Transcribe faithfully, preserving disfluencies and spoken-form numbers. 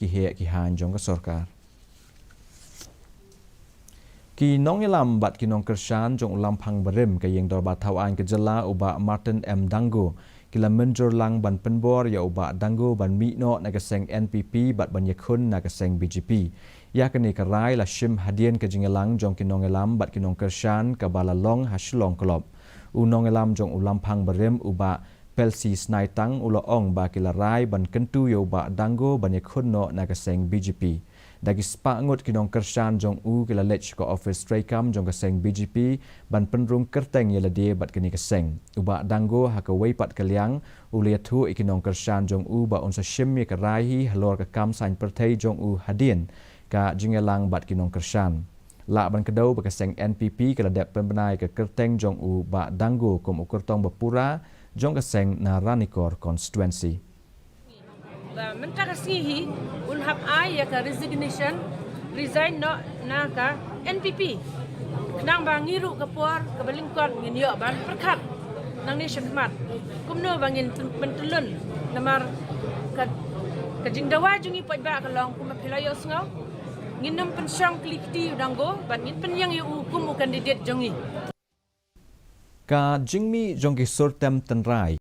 ki heh ki haiñ jong ka sorkar. Ki nongïalam bad ki nongkyrshan jong u Lamphang Barim ka Ïing Dorbar Thawaiñ ka Jylla, u Bah Martin M Dango, ki la mynjur lang ban pynbor ïa u Bah Dango ban mih noh na ka seng N P P bad ban ïakhun na ka seng B J P. Ïa kane ka rai la shim hadien ka jingïalang jong ki nongïalam bad ki nongkyrshan kaba la long ha Shillong Club. U nongïalam jong u Lamphang Barim, u Bah Pelsi Snaitang, u la ong ba ki la rai ban kyntu ïa u Bah Dango ban ïakhun noh na ka seng B J P. Da ki spah ngut ki nongkyrshan jong u ki la leit sha ka ophis treikam jong ka seng B J P ban pynrung kyrteng ïa lade bad kane ka seng. U Bah Dango ha kawei pat ka liang u la ïathuh ïa ki nongkyrshan jong u ba un sa shim ïa ka rai hi halor ka kam saiñ pyrthei jong u hadien ka jingïalang bad ki nongkyrshan. Lah ban kdew ba ka seng N P P ka la dep pynbna ïa ka kyrteng jong u Bah Dango kum u kyrtong ba pura jong ka seng na Ranikor constituency. Ba mynta ka sngi hi un hap ai ïa ka resignation, resign noh na ka N P P. Khnang ba ngi ruh ka por kaba lyngkot ngin ïoh ban pyrkhat nangne shakhmat kumno ba ngin tyn-, pyntyllun, namar ka, ka jingdawa jong ngi paidbah ka long kumba phi la ïohsngew, ngin ym pynshong kli kti u Dango bad ngin pynïeng ïa u kum u candidate jong ngi. Ka jingmih jong ki sur tem tynrai